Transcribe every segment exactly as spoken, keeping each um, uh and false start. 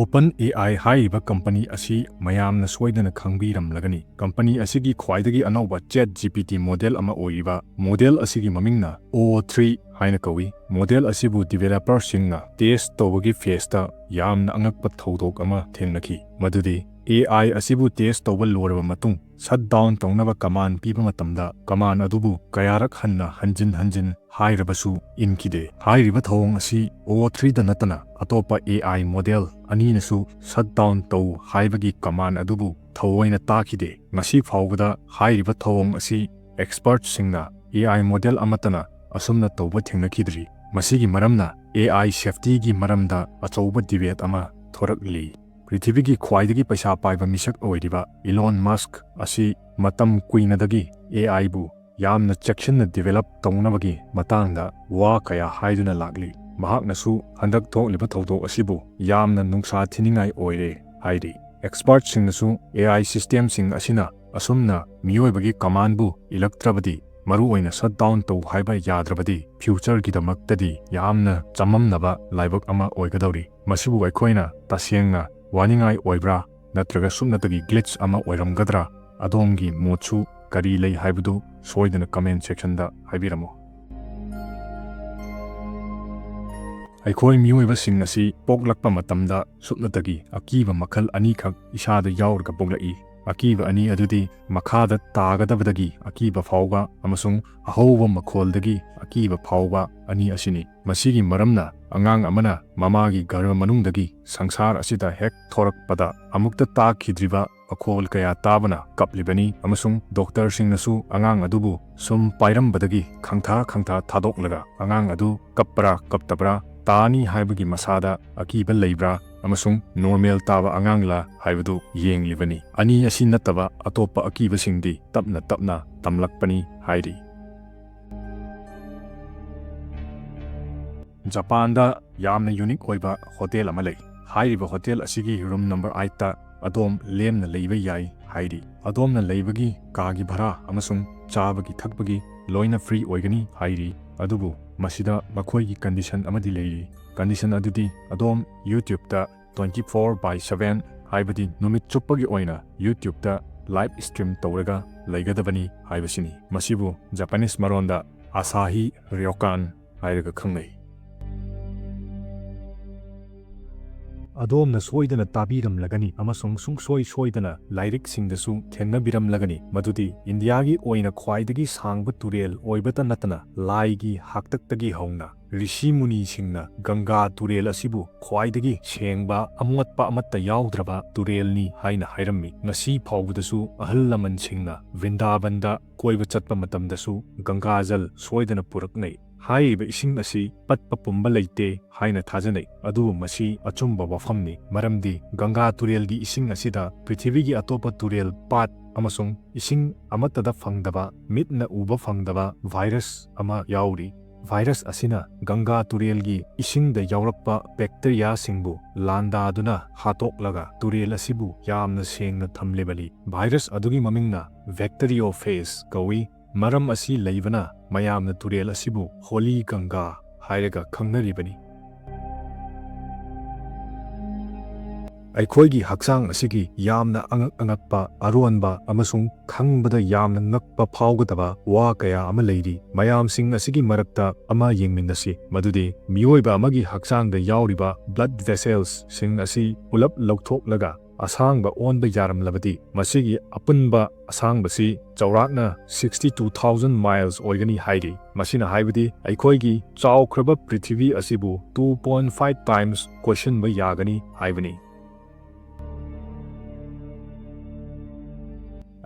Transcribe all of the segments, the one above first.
OpenAI ꯍꯥꯏꯔꯤꯕ company ꯑꯁꯤ ꯃꯌꯥꯝꯅ ꯁꯣꯏꯗꯅ ꯈꯪꯕꯤꯔꯝꯂꯒꯅꯤ꯫ ꯀꯝꯄꯅꯤ ꯑꯁꯤꯒꯤ ꯈ꯭ꯋꯥꯏꯗꯒꯤ ꯑꯅꯧꯕ ChatGPT ꯃꯣꯗꯦꯜ ꯑꯃ ꯑꯣꯏꯔꯤꯕ ꯃꯣꯗꯦꯜ ꯑꯁꯤꯒꯤ ꯃꯃꯤꯡꯅ O three ꯍꯥꯏꯅ ꯀꯧꯏ꯫ ꯃꯣꯗꯦꯜ ꯑꯁꯤꯕꯨ ꯗꯤꯕꯦꯂꯄꯔꯁꯤꯡꯅ ꯇꯦꯁ ꯇꯧꯕꯒꯤ ꯐꯦꯖꯇ ꯌꯥꯝꯅ ꯑꯉꯛꯄ ꯊꯧꯗꯣꯛ ꯑꯃ ꯊꯦꯡꯅꯈꯤ, ꯃꯗꯨꯗꯤ AI ꯑꯁꯤꯕꯨ ꯇꯦꯁ ꯇꯧꯕ ꯂꯣꯏꯔꯕ ꯃꯇꯨꯡ ꯁꯠ ꯗꯥꯎꯟ ꯇꯧꯅꯕ ꯀꯃꯥꯟ ꯄꯤꯕ ꯃꯇꯝꯗ ꯀꯃꯥꯟ ꯑꯗꯨꯕꯨ ꯀꯌꯥꯔꯛ ꯍꯟꯅ ꯍꯟꯖꯤꯟ ꯍꯟꯖꯤꯟ ꯍꯥꯏꯔꯕꯁꯨ ꯏꯟꯈꯤꯗꯦ꯫ ꯍꯥꯏꯔꯤꯕ ꯊꯧꯑꯣꯡ ꯑꯁꯤ O three ꯗ ꯅꯠꯇꯅ ꯑꯇꯣꯞꯄ AI ꯃꯣꯗꯦꯜ ꯑꯅꯤꯅꯁꯨ ꯁꯠ ꯗꯥꯎꯟ ꯇꯧ ꯍꯥꯏꯕꯒꯤ ꯀꯃꯥꯟ ꯑꯗꯨꯕꯨ ꯊꯑꯣꯏꯅ ꯇꯥꯈꯤꯗꯦ꯫ ꯉꯁꯤ ꯐꯥꯎꯕꯗ ꯍꯥꯏꯔꯤꯕ ꯊꯧꯑꯣꯡ ꯑꯁꯤ ꯑꯦꯛꯁꯄꯔꯠꯁꯤꯡꯅ AI ꯃꯣꯗꯦꯜ ꯑꯃꯠꯇꯅ ꯑꯁꯨꯝꯅ ꯇꯧꯕ ꯊꯦꯡꯅꯈꯤꯗ꯭ꯔꯤ꯫ ꯃꯁꯤꯒꯤ ꯃꯔꯝꯅ AI ꯁꯦꯐꯇꯤꯒꯤ ꯃꯔꯝꯗ ꯑꯆꯧꯕ ꯗꯤꯕꯦꯠ ꯑꯃ ꯊꯣꯔꯛꯂꯤ꯫ ꯄ꯭ꯔꯤꯊꯤꯕꯤꯒꯤ ꯈ꯭ꯋꯥꯏꯗꯒꯤ ꯄꯩꯁꯥ ꯄꯥꯏꯕ ꯃꯤꯁꯛ ꯑꯣꯏꯔꯤꯕ ꯏꯂꯣꯟ ꯃꯁꯛ ꯑꯁꯤ ꯃꯇꯝ ꯀꯨꯏꯅꯗꯒꯤ AIꯕꯨ ꯌꯥꯝꯅ ꯆꯦꯛꯁꯤꯟꯅ ꯗꯤꯕꯦꯂꯞ ꯇꯧꯅꯕꯒꯤ ꯃꯇꯥꯡꯗ ꯋꯥ ꯀꯌꯥ ꯍꯥꯏꯗꯨꯅ ꯂꯥꯛꯂꯤ꯫ ꯃꯍꯥꯛꯅꯁꯨ ꯍꯟꯗꯛ ꯊꯣꯛꯂꯤꯕ ꯊꯧꯗꯣꯛ ꯑꯁꯤꯕꯨ ꯌꯥꯝꯅ ꯅꯨꯡꯁꯥ ꯊꯤꯅꯤꯡꯉꯥꯏ ꯑꯣꯏꯔꯦ ꯍꯥꯏꯔꯤ꯫ ꯑꯦꯛꯁꯄꯔꯠꯁꯤꯡꯅꯁꯨ AI ꯁꯤꯁꯇꯦꯝꯁꯤꯡ ꯑꯁꯤꯅ ꯑꯁꯨꯝꯅ ꯃꯤꯑꯣꯏꯕꯒꯤ ꯀꯃꯥꯟꯕꯨ ꯏꯜꯂꯛꯇ꯭ꯔꯕꯗꯤ, ꯃꯔꯨꯑꯣꯏꯅ ꯁꯠ ꯗꯥꯎꯟ ꯇꯧ ꯍꯥꯏꯕ ꯌꯥꯗ꯭ꯔꯕꯗꯤ, ꯐ꯭ꯌꯨꯆꯔꯒꯤꯗꯃꯛꯇꯗꯤ ꯌꯥꯝꯅ ꯆꯃꯝꯅꯕ ꯂꯥꯏꯕꯛ ꯑꯃ ꯑꯣꯏꯒꯗꯧꯔꯤ꯫ ꯃꯁꯤꯕꯨ ꯑꯩꯈꯣꯏꯅ ꯇꯁꯦꯡꯅ ꯋꯥꯅꯤꯡꯉꯥꯏ ꯑꯣꯏꯕ꯭ꯔꯥ, ꯅꯠꯇ꯭ꯔꯒ ꯁꯨꯞꯅꯇꯒꯤ ꯒ꯭ꯂꯤꯆ ꯑꯃ ꯑꯣꯏꯔꯝꯒꯗ꯭ꯔꯥ? ꯑꯗꯣꯝꯒꯤ ꯃꯣꯠꯁꯨ ꯀꯔꯤ ꯂꯩ ꯍꯥꯏꯕꯗꯨ ꯁꯣꯏꯗꯅ ꯀꯃꯦꯟ ꯁꯦꯛꯁꯟꯗ ꯍꯥꯏꯕꯤꯔꯝꯃꯨ꯫ ꯑꯩꯈꯣꯏ ꯃꯤꯑꯣꯏꯕꯁꯤꯡ ꯑꯁꯤ ꯄꯣꯛꯂꯛꯄ ꯃꯇꯝꯗ ꯁꯨꯞꯅꯇꯒꯤ ꯑꯀꯤꯕ ꯃꯈꯜ ꯑꯅꯤꯈꯛ ꯏꯁꯥꯗ ꯌꯥꯎꯔꯒ ꯄꯣꯛꯂꯛꯏ꯫ ꯑꯀꯤꯕ ꯑꯅꯤ ꯑꯗꯨꯗꯤ ꯃꯈꯥꯗ ꯇꯥꯒꯗꯕꯗꯒꯤ ꯑꯀꯤꯕ ꯐꯥꯎꯕ ꯑꯃꯁꯨꯡ ꯑꯍꯧꯕ ꯃꯈꯣꯜꯗꯒꯤ ꯑꯀꯤꯕ ꯐꯥꯎꯕ ꯑꯅꯤ ꯑꯁꯤꯅꯤ꯫ ꯃꯁꯤꯒꯤ ꯃꯔꯝꯅ ꯑꯉꯥꯡ ꯑꯃꯅ ꯃꯃꯥꯒꯤ ꯒꯔꯚ ꯃꯅꯨꯡꯗꯒꯤ ꯁꯪꯁꯥꯔ ꯑꯁꯤꯗ ꯍꯦꯛ ꯊꯣꯔꯛꯄꯗ ꯑꯃꯨꯛꯇ ꯇꯥꯈꯤꯗ꯭ꯔꯤꯕ ꯃꯈꯣꯜ ꯀꯌꯥ ꯇꯥꯕꯅ ꯀꯞꯂꯤꯕꯅꯤ, ꯑꯃꯁꯨꯡ ꯗꯣꯛꯇꯔꯁꯤꯡꯅꯁꯨ ꯑꯉꯥꯡ ꯑꯗꯨꯕꯨ ꯁꯨꯝ ꯄꯥꯏꯔꯝꯕꯗꯒꯤ ꯈꯪꯊꯥ ꯈꯪꯊꯥ ꯊꯥꯗꯣꯛꯂꯒ ꯑꯉꯥꯡ ꯑꯗꯨ ꯀꯞꯄ꯭ꯔꯥ ꯀꯞꯇꯕ꯭ꯔꯥ, ꯇꯥꯅꯤ ꯍꯥꯏꯕꯒꯤ ꯃꯁꯥꯗ ꯑꯀꯤꯕ ꯂꯩꯕ꯭ꯔꯥ ꯑꯃꯁꯨꯡ ꯅꯣꯔꯃꯦꯜ ꯇꯥꯕ ꯑꯉꯥꯡꯂꯥ ꯍꯥꯏꯕꯗꯨ ꯌꯦꯡꯂꯤꯕꯅꯤ꯫ ꯑꯅꯤ ꯑꯁꯤ ꯅꯠꯇꯕ ꯑꯇꯣꯞꯄ ꯑꯀꯤꯕꯁꯤꯡꯗꯤ ꯇꯞꯅ ꯇꯞꯅ ꯇꯝꯂꯛꯄꯅꯤ ꯍꯥꯏꯔꯤ꯫ ꯖꯄꯥꯟꯗ ꯌꯥꯝꯅ ꯌꯨꯅꯤꯛ ꯑꯣꯏꯕ ꯍꯣꯇꯦꯜ ꯑꯃ ꯂꯩ꯫ ꯍꯥꯏꯔꯤꯕ ꯍꯣꯇꯦꯜ ꯑꯁꯤꯒꯤ ꯔꯨꯝ ꯅꯝꯕꯔ ꯑꯥꯏꯠꯇ ꯑꯗꯣꯝ ꯂꯦꯝꯅ ꯂꯩꯕ ꯌꯥꯏ ꯍꯥꯏꯔꯤ꯫ ꯑꯗꯣꯝꯅ ꯂꯩꯕꯒꯤ ꯀꯥꯒꯤ ꯚꯔꯥ ꯑꯃꯁꯨꯡ ꯆꯥꯕꯒꯤ ꯊꯛꯄꯒꯤ ꯂꯣꯏꯅ ꯐ꯭ꯔꯤ ꯑꯣꯏꯒꯅꯤ ꯍꯥꯏꯔꯤ꯫ ꯑꯗꯨꯕꯨ ꯃꯁꯤꯗ ꯃꯈꯣꯏꯒꯤ ꯀꯟꯗꯤꯁꯟ ꯑꯃꯗꯤ ꯂꯩꯔꯤ꯫ ꯀꯟꯗꯤꯁꯟ ꯑꯗꯨꯗꯤ ꯑꯗꯣꯝ YouTubeꯇ twenty four by seven, ꯍꯥꯏꯕꯗꯤ ꯅꯨꯃꯤꯠ ꯆꯨꯞꯄꯒꯤ ꯑꯣꯏꯅ YouTubeꯇ live stream ꯇꯧꯔꯒ ꯂꯩꯒꯗꯕꯅꯤ ꯍꯥꯏꯕꯁꯤꯅꯤ꯫ ꯃꯁꯤꯕꯨ Japanese ꯃꯔꯣꯟꯗ Asahi Ryokan ꯍꯥꯏꯔꯒ ꯈꯪꯅꯩ꯫ ꯑꯗꯣꯝꯅ ꯁꯣꯏꯗꯅ ꯇꯥꯕꯤꯔꯝꯂꯒꯅꯤ ꯑꯃꯁꯨꯡ ꯁꯨꯡꯁꯣꯏ ꯁꯣꯏꯗꯅ ꯂꯥꯏꯔꯤꯛꯁꯤꯡꯗꯁꯨ ꯊꯦꯡꯅꯕꯤꯔꯝꯂꯒꯅꯤ, ꯃꯗꯨꯗꯤ ꯏꯟꯗꯤꯌꯥꯒꯤ ꯑꯣꯏꯅ ꯈ꯭ꯋꯥꯏꯗꯒꯤ ꯁꯥꯡꯕ ꯇꯨꯔꯦꯜ ꯑꯣꯏꯕꯇ ꯅꯠꯇꯅ ꯂꯥꯏꯒꯤ ꯍꯥꯛꯇꯛꯇꯒꯤ ꯍꯧꯅ ꯔꯤꯁꯤ ꯃꯨꯅꯤꯁꯤꯡꯅ ꯒꯪꯒꯥ ꯇꯨꯔꯦꯜ ꯑꯁꯤꯕꯨ ꯈ꯭ꯋꯥꯏꯗꯒꯤ ꯁꯦꯡꯕ, ꯑꯃꯣꯠꯄ ꯑꯃꯠꯇ ꯌꯥꯎꯗ꯭ꯔꯕ ꯇꯨꯔꯦꯜꯅꯤ ꯍꯥꯏꯅ ꯍꯥꯏꯔꯝꯃꯤ꯫ ꯉꯁꯤ ꯐꯥꯎꯕꯗꯁꯨ ꯑꯍꯜ ꯂꯃꯟꯁꯤꯡꯅ ꯕ꯭ꯔꯤꯟꯗꯥꯕꯟꯗ ꯀꯣꯏꯕ ꯆꯠꯄ ꯃꯇꯝꯗꯁꯨ ꯒꯪꯒꯥꯖꯜ ꯁꯣꯏꯗꯅ ꯄꯨꯔꯛꯅꯩ꯫ ꯍꯥꯏꯔꯤꯕ ꯏꯁꯤꯡ ꯑꯁꯤ ꯄꯠꯄ ꯄꯨꯝꯕ ꯂꯩꯇꯦ ꯍꯥꯏꯅ ꯊꯥꯖꯅꯩ, ꯑꯗꯨꯕꯨ ꯃꯁꯤ ꯑꯆꯨꯝꯕ ꯋꯥꯐꯝꯅꯤ, ꯃꯔꯝꯗꯤ ꯒꯪꯒꯥ ꯇꯨꯔꯦꯜꯒꯤ ꯏꯁꯤꯡ ꯑꯁꯤꯗ ꯄ꯭ꯔꯤꯊꯤꯕꯤꯒꯤ ꯑꯇꯣꯞꯄ ꯇꯨꯔꯦꯜ ꯄꯥꯠ ꯑꯃꯁꯨꯡ ꯏꯁꯤꯡ ꯑꯃꯠꯇꯗ ꯐꯪꯗꯕ, ꯃꯤꯠꯅ ꯎꯕ ꯐꯪꯗꯕ ꯚꯥꯏꯔꯁ ꯑꯃ ꯌꯥꯎꯔꯤ꯫ ꯚꯥꯏꯔꯁ ꯑꯁꯤꯅ ꯒꯪꯒꯥ ꯇꯨꯔꯦꯜꯒꯤ ꯏꯁꯤꯡꯗ ꯌꯥꯎꯔꯛꯄ ꯕꯦꯛꯇꯔꯤꯌꯥꯁꯤꯡꯕꯨ ꯂꯥꯟꯗꯥꯗꯨꯅ ꯍꯥꯠꯇꯣꯛꯂꯒ ꯇꯨꯔꯦꯜ ꯑꯁꯤꯕꯨ ꯌꯥꯝꯅ ꯁꯦꯡꯅ ꯊꯝꯂꯤꯕꯅꯤ꯫ ꯚꯥꯏꯔꯁ ꯑꯗꯨꯒꯤ ꯃꯃꯤꯡꯅ ꯕꯦꯛꯇꯔꯤꯌꯣꯐꯦꯖ ꯀꯧꯏ꯫ ꯃꯔꯝ ꯑꯁꯤ ꯂꯩꯕꯅ ꯃꯌꯥꯝꯅ ꯇꯨꯔꯦꯜ ꯑꯁꯤꯕꯨ ꯍꯣꯂꯤ ꯒꯪꯒꯥ ꯍꯥꯏꯔꯒ ꯈꯪꯅꯔꯤꯕꯅꯤ꯫ ꯑꯩꯈꯣꯏꯒꯤ ꯍꯛꯆꯥꯡ ꯑꯁꯤꯒꯤ ꯌꯥꯝꯅ ꯑꯉꯛ ꯑꯉꯛꯄ, ꯑꯔꯣꯟꯕ ꯑꯃꯁꯨꯡ ꯈꯪꯕꯗ ꯌꯥꯝꯅ ꯉꯛꯄ ꯐꯥꯎꯒꯗꯕ ꯋꯥ ꯀꯌꯥ ꯑꯃ ꯂꯩꯔꯤ꯫ ꯃꯌꯥꯝꯁꯤꯡ ꯑꯁꯤꯒꯤ ꯃꯔꯛꯇ ꯑꯃ ꯌꯦꯡꯃꯤꯟꯅꯁꯤ, ꯃꯗꯨꯗꯤ ꯃꯤꯑꯣꯏꯕ ꯑꯃꯒꯤ ꯍꯛꯆꯥꯡꯗ ꯌꯥꯎꯔꯤꯕ blood vesselsꯁꯤꯡ ꯑꯁꯤ ꯄꯨꯂꯞ ꯂꯧꯊꯣꯛꯂꯒ ꯑꯁꯥꯡꯕ ꯑꯣꯟꯕ ꯌꯥꯔꯝꯂꯕꯗꯤ, ꯃꯁꯤꯒꯤ ꯑꯄꯨꯟꯕ ꯑꯁꯥꯡꯕꯁꯤ ꯆꯥꯎꯔꯥꯛꯅ sixty two thousand miles ꯑꯣꯏꯒꯅꯤ ꯍꯥꯏꯔꯤ꯫ ꯃꯁꯤꯅ ꯍꯥꯏꯕꯗꯤ ꯑꯩꯈꯣꯏꯒꯤ ꯆꯥꯎꯈ꯭ꯔꯕ ꯄ꯭ꯔꯤꯊꯤꯕꯤ ꯑꯁꯤꯕꯨ two point five times ꯀꯣꯏꯁꯤꯟꯕ ꯌꯥꯒꯅꯤ ꯍꯥꯏꯕꯅꯤ꯫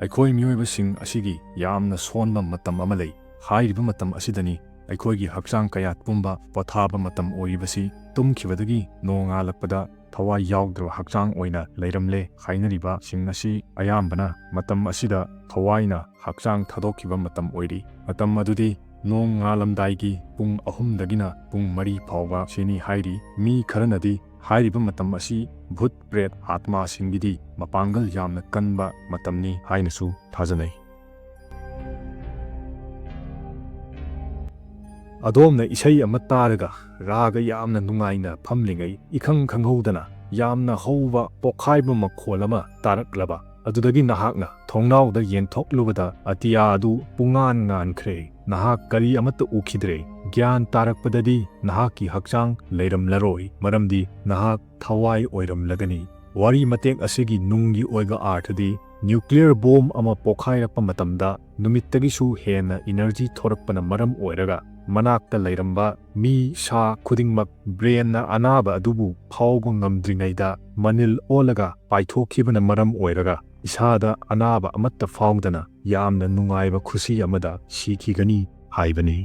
ꯑꯩꯈꯣꯏ ꯃꯤꯑꯣꯏꯕꯁꯤꯡ ꯑꯁꯤꯒꯤ ꯌꯥꯝꯅ ꯁꯣꯟꯕ ꯃꯇꯝ ꯑꯃ ꯂꯩ꯫ ꯍꯥꯏꯔꯤꯕ ꯃꯇꯝ ꯑꯁꯤꯗꯅꯤ ꯑꯩꯈꯣꯏꯒꯤ ꯍꯛꯆꯥꯡ ꯀꯌꯥꯠ ꯄꯨꯝꯕ ꯄꯣꯊꯥꯕ ꯃꯇꯝ ꯑꯣꯏꯔꯤꯕꯁꯤ꯫ ꯇꯨꯝꯈꯤꯕꯗꯒꯤ ꯅꯣꯡꯉꯥꯜꯂꯛꯄꯗ ꯊꯋꯥꯏ ꯌꯥꯎꯗ꯭ꯔꯕ ꯍꯛꯆꯥꯡ ꯑꯣꯏꯅ ꯂꯩꯔꯝꯂꯦ ꯍꯥꯏꯅꯔꯤꯕꯁꯤꯡ ꯑꯁꯤ ꯑꯌꯥꯝꯕꯅ ꯃꯇꯝ ꯑꯁꯤꯗ ꯊꯋꯥꯏꯅ ꯍꯛꯆꯥꯡ ꯊꯥꯗꯣꯛꯈꯤꯕ ꯃꯇꯝ ꯑꯣꯏꯔꯤ꯫ ꯃꯇꯝ ꯑꯗꯨꯗꯤ ꯅꯣꯡ ꯉꯥꯜꯂꯝꯗꯥꯏꯒꯤ ꯄꯨꯡ ꯑꯍꯨꯝꯗꯒꯤꯅ ꯄꯨꯡ ꯃꯔꯤ ꯐꯥꯎꯕ ꯁꯤꯅꯤ ꯍꯥꯏꯔꯤ꯫ ꯃꯤ ꯈꯔꯅꯗꯤ ꯍꯥꯏꯔꯤꯕ ꯃꯇꯝ ꯑꯁꯤ ꯚꯨꯠ ꯄ꯭ꯔꯦꯠ ꯑꯥꯠꯃꯥꯁꯤꯡꯒꯤꯗꯤ ꯃꯄꯥꯡꯒꯜ ꯌꯥꯝꯅ ꯀꯟꯕ ꯃꯇꯝꯅꯤ ꯍꯥꯏꯅꯁꯨ ꯊꯥꯖꯅꯩ꯫ ꯑꯗꯣꯝꯅ ꯏꯁꯩ ꯑꯃ ꯇꯥꯔꯒ ꯔꯥꯒ ꯌꯥꯝꯅ ꯅꯨꯡꯉꯥꯏꯅ ꯐꯝꯂꯤꯉꯩ, ꯏꯈꯪ ꯈꯪꯍꯧꯗꯅ ꯌꯥꯝꯅ ꯍꯧꯕ ꯄꯣꯛꯈꯥꯏꯕ ꯃꯈꯣꯜ ꯑꯃ ꯇꯥꯔꯛꯂꯕ ꯑꯗꯨꯗꯒꯤ ꯅꯍꯥꯛꯅ ꯊꯣꯡꯅꯥꯎꯗ ꯌꯦꯟꯊꯣꯛꯂꯨꯕꯗ ꯑꯇꯤꯌꯥ ꯑꯗꯨ ꯄꯨꯡꯉꯥꯟ ꯉꯥꯟꯈ꯭ꯔꯦ꯫ ꯅꯍꯥꯛ ꯀꯔꯤ ꯑꯃꯠꯇ ꯎꯈꯤꯗ꯭ꯔꯦ꯫ ꯒ꯭ꯌꯥꯟ ꯇꯥꯔꯛꯄꯗꯗꯤ ꯅꯍꯥꯛꯀꯤ ꯍꯛꯆꯥꯡ ꯂꯩꯔꯝꯂꯔꯣꯏ, ꯃꯔꯝꯗꯤ ꯅꯍꯥꯛ ꯊꯋꯥꯏ ꯑꯣꯏꯔꯝꯂꯒꯅꯤ꯫ ꯋꯥꯔꯤ ꯃꯇꯦꯛ ꯑꯁꯤꯒꯤ ꯅꯨꯡꯒꯤ ꯑꯣꯏꯕ ꯑꯥꯔꯊꯗꯤ, ꯅ꯭ꯌꯨꯀ꯭ꯂꯤꯌꯔ ꯕꯣꯝ ꯑꯃ ꯄꯣꯈꯥꯏꯔꯛꯄ ꯃꯇꯝꯗ ꯅꯨꯃꯤꯠꯇꯒꯤꯁꯨ ꯍꯦꯟꯅ ꯏꯅꯔꯖꯤ ꯊꯣꯔꯛꯄꯅ ꯃꯔꯝ ꯑꯣꯏꯔꯒ, ꯃꯅꯥꯛꯇ ꯂꯩꯔꯝꯕ ꯃꯤ, ꯁꯥ ꯈꯨꯗꯤꯡꯃꯛ ꯕ꯭ꯔꯦꯟꯅ ꯑꯅꯥꯕ ꯑꯗꯨꯕꯨ ꯐꯥꯎꯕ ꯉꯝꯗ꯭ꯔꯤꯉꯩꯗ ꯃꯅꯤꯜ ꯑꯣꯜꯂꯒ ꯄꯥꯏꯊꯣꯛꯈꯤꯕꯅ ꯃꯔꯝ ꯑꯣꯏꯔꯒ, ꯏꯁꯥꯗ ꯑꯅꯥꯕ ꯑꯃꯠꯇ ꯐꯥꯎꯗꯅ ꯌꯥꯝꯅ ꯅꯨꯡꯉꯥꯏꯕ ꯈꯨꯁꯤ ꯑꯃꯗ ꯁꯤꯈꯤꯒꯅꯤ ꯍꯥꯏꯕꯅꯤ꯫